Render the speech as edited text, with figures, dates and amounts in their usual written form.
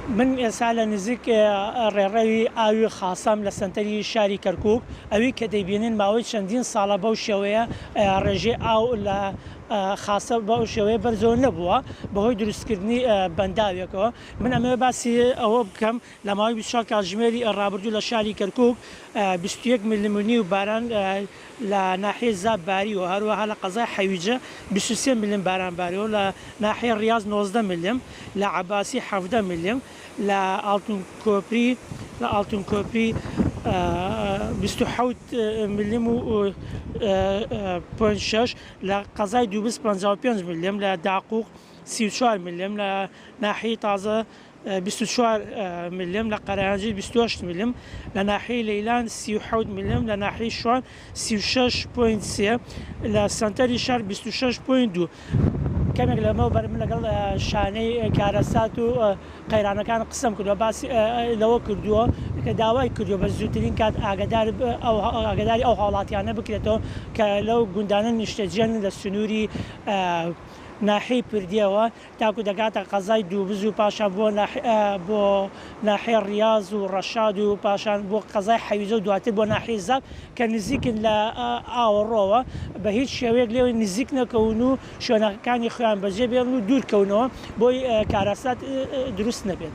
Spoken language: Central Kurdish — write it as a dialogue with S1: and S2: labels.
S1: من ئێستا لە نزیک ڕێڕەوی ئاوی خاسەم لە سەنتەری شاری کەرکوک، ئەوی کە دەیبینن ماوەی چەندین ساڵە بەو شێوەیە ڕێژەی ئاو لە خاسە بەو شێوەیە بەرزەوە نەبووە بەهۆی دروستکردنی بەنداوێکەوە. من ئەمەوێ باسی ئەوە بکەم لە ماوەی 24 کاتژمێری ڕابردوو لە شاری کەرکوک 21 ملم و نیو باران لە ناحیەی زاپ باریوە، هەروەها لە قەزای حەویجە 23 ملم باران باریوە، لە ناحیەی ڕیاز 19 ملم، لە عەباسی 17 ملم، لە ئاڵتون کۆپری لە ئاڵتون کۆپری 27 ملم و point شەش، لە قەزای دووبز 55 ملم، لە داقوق 34 ملم، لە ناحیەی تازە 24 ملم، لە قەرەیانجی 28 ملم، لە ناحیەی لەیلان 37 ملم، لە ناحیەی شوان 36.3، لە سەنتەری شار 26.2. کەمێک لەمەوبەر من لەگەڵ شانەی کارەسات و قەیرانەکان قسەم کردووە، باسی لەوە کردووە کە داوای کردووە بە زووترین کات ئاگادار ئاگاداری ئەو هاوڵاتیانە بکرێتەوە کە لەو گوندانە نیشتەجێن لە سنووری ناحیەی پردیەوە تاکو دەگاتە قەزای دووبز و پاشان بۆ بۆ ناحیەی ڕیاز و ڕەشاد و پاشان بۆ قەزای حەویجە و دواتر بۆ ناحیەی زاپ کە نزیکن لە ئاوەڕۆوە بە هیچ شێوەیەک لێوەی نزیک نەکەون و شوێنەکانی خۆیان بەجێ بێڵن و دوور کەونەوە بۆی کارەسات دروست نەبێت.